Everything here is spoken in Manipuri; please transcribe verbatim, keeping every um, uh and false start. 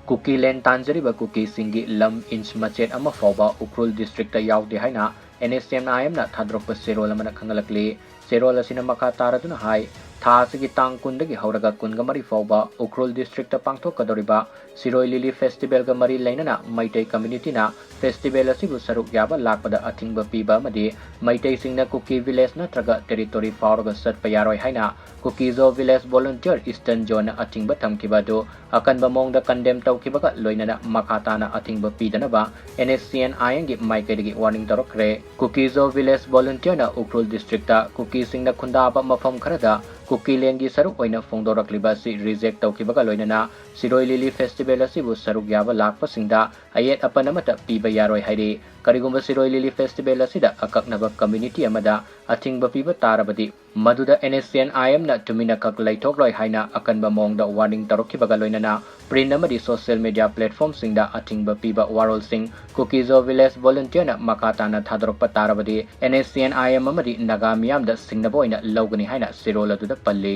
ꯀꯨꯀꯤꯂꯦꯟ ꯇꯥꯟꯖꯔꯤꯕ ꯀꯨꯀꯤꯁꯤꯡꯒꯤ ꯂꯝ ꯏꯟꯆ ꯃꯆꯦꯠ ꯑꯃ ꯐꯥꯎꯕ ꯎꯈ꯭ꯔꯨꯜ ꯗꯤꯁꯇ꯭ꯔꯤꯛꯇ ꯌꯥꯎꯗꯦ ꯍꯥꯏꯅ NSCN-IM-ꯅ ꯊꯥꯗꯣꯔꯛꯄ ꯆꯦꯔꯣꯜ ꯑꯃꯅ ꯈꯪꯍꯜꯂꯛꯂꯤ꯫ ꯆꯦꯔꯣꯜ ꯑꯁꯤꯅ ꯃꯈꯥ ꯇꯥꯔꯗꯨꯅ ꯍꯥꯏ, ꯊꯥ ꯑꯁꯤꯒꯤ ꯇꯥꯡ ꯀꯨꯟꯗꯒꯤ ꯍꯧꯔꯒ ꯀꯨꯟꯒ ꯃꯔꯤ ꯐꯥꯎꯕ ꯎꯈ꯭ꯔꯨꯜ ꯗꯤꯁꯇ꯭ꯔꯤꯛꯇ ꯄꯥꯡꯊꯣꯛꯀꯗꯧꯔꯤꯕ ꯁꯤꯔꯣꯏ ꯂꯤꯂꯤ ꯐꯦꯁꯇꯤꯚꯦꯜꯒ ꯃꯔꯤ ꯂꯩꯅꯅ ꯃꯩꯇꯩ ꯀꯝꯃ꯭ꯌꯨꯅꯤꯇꯤꯅ ꯐꯦꯁꯇꯤꯚꯦꯜ ꯑꯁꯤꯕꯨ ꯁꯔꯨꯛ ꯌꯥꯕ ꯂꯥꯛꯄꯗ ꯑꯊꯤꯡꯕ ꯄꯤꯕ ꯑꯃꯗꯤ ꯃꯩꯇꯩꯁꯤꯡꯅ ꯀꯨꯀꯤ ꯚꯤꯂꯦꯖ ꯅꯠꯇ꯭ꯔꯒ ꯇꯦꯔꯤꯇꯣꯔꯤ ꯐꯥꯎꯔꯒ ꯆꯠꯄ ꯌꯥꯔꯣꯏ ꯍꯥꯏꯅ ꯀꯨꯀꯤꯖꯣ ꯚꯤꯂꯦꯖ ꯚꯣꯂꯨꯟꯇꯤꯌꯔ ꯏꯁꯇꯔꯟ ꯖꯣꯟꯅ ꯑꯊꯤꯡꯕ ꯊꯝꯈꯤꯕ ꯑꯗꯨ ꯑꯀꯟꯕ ꯃꯑꯣꯡꯗ ꯀꯟꯗꯦꯝ ꯇꯧꯈꯤꯕꯒ ꯂꯣꯏꯅꯅ ꯃꯈꯥ ꯇꯥꯅ ꯑꯊꯤꯡꯕ ꯄꯤꯗꯅꯕ NSCN-IM-ꯒꯤ ꯃꯥꯏꯀꯩꯗꯒꯤ ꯋꯥꯔꯅꯤꯡ ꯇꯧꯔꯛꯈ꯭ꯔꯦ꯫ ꯀꯨꯀꯤꯖꯣ ꯚꯤꯂꯦꯖ ꯚꯣꯂꯨꯟꯇꯤꯌꯔꯅ ꯎꯈ꯭ꯔꯨꯜ ꯗꯤꯁꯇ꯭ꯔꯤꯛꯇ ꯀꯨꯀꯤꯁꯤꯡꯅ ꯈꯨꯟꯗꯥꯕ ꯃꯐꯝ ꯈꯔꯗ ꯀꯨꯀꯤꯂꯦꯟꯒꯤ ꯁꯔꯨꯛ ꯑꯣꯏꯅ ꯐꯣꯡꯗꯣꯔꯛꯂꯤꯕ ꯑꯁꯤ ꯔꯤꯖꯦꯛ ꯇꯧꯈꯤꯕꯒ ꯂꯣꯏꯅꯅ ꯁꯤꯔꯣꯏ ꯂꯤꯂꯤ ꯐꯦꯁꯇꯤꯚꯦꯜ ꯑꯁꯤꯕꯨ ꯁꯔꯨꯛ ꯌꯥꯕ ꯂꯥꯛꯄꯁꯤꯡꯗ ꯑꯌꯦꯠ ꯑꯄꯟ ꯑꯃꯠꯇ ꯄꯤꯕ ꯌꯥꯔꯣꯏ ꯍꯥꯏꯔꯤ꯫ ꯀꯔꯤꯒꯨꯝꯕ ꯁꯤꯔꯣꯏ ꯂꯤꯂꯤ ꯐꯦꯁꯇꯤꯚꯦꯜ ꯑꯁꯤꯗ ꯑꯀꯛꯅꯕ ꯀꯝꯃ꯭ꯌꯨꯅꯤꯇꯤ ꯑꯃꯗ ꯑꯊꯤꯡꯕ ꯄꯤꯕ ꯇꯥꯔꯕꯗꯤ, ꯃꯗꯨꯗ NSCN-IM-ꯅ ꯇꯨꯃꯤꯟꯅ ꯈꯛ ꯂꯩꯊꯣꯛꯂꯣꯏ ꯍꯥꯏꯅ ꯑꯀꯟꯕ ꯃꯑꯣꯡꯗ ꯋꯥꯔꯅꯤꯡ ꯇꯧꯔꯛꯈꯤꯕꯒ ꯂꯣꯏꯅꯅ ꯄ꯭ꯔꯤꯟ ꯑꯃꯗꯤ ꯁꯣꯁꯤꯌꯦꯜ ꯃꯤꯗꯤꯌꯥ ꯄ꯭ꯂꯦꯠꯐꯣꯔꯝꯁꯤꯡꯗ ꯑꯊꯤꯡꯕ ꯄꯤꯕ ꯋꯥꯔꯣꯜꯁꯤꯡ ꯀꯨꯀꯤꯖꯣ ꯚꯤꯂꯦꯖ ꯚꯣꯂꯨꯟꯇꯤꯌꯔꯅ ꯃꯈꯥ ꯇꯥꯅ ꯊꯥꯗꯣꯔꯛꯄ ꯇꯥꯔꯕꯗꯤ, NSCN-IM ꯑꯃꯗꯤ ꯅꯥꯒꯥ ꯃꯤꯌꯥꯝꯗ ꯁꯤꯡꯅꯕ ꯑꯣꯏꯅ ꯂꯧꯒꯅꯤ ꯍꯥꯏꯅ ꯆꯦꯔꯣꯜ ꯑꯗꯨꯗ ꯄꯜꯂꯤ꯫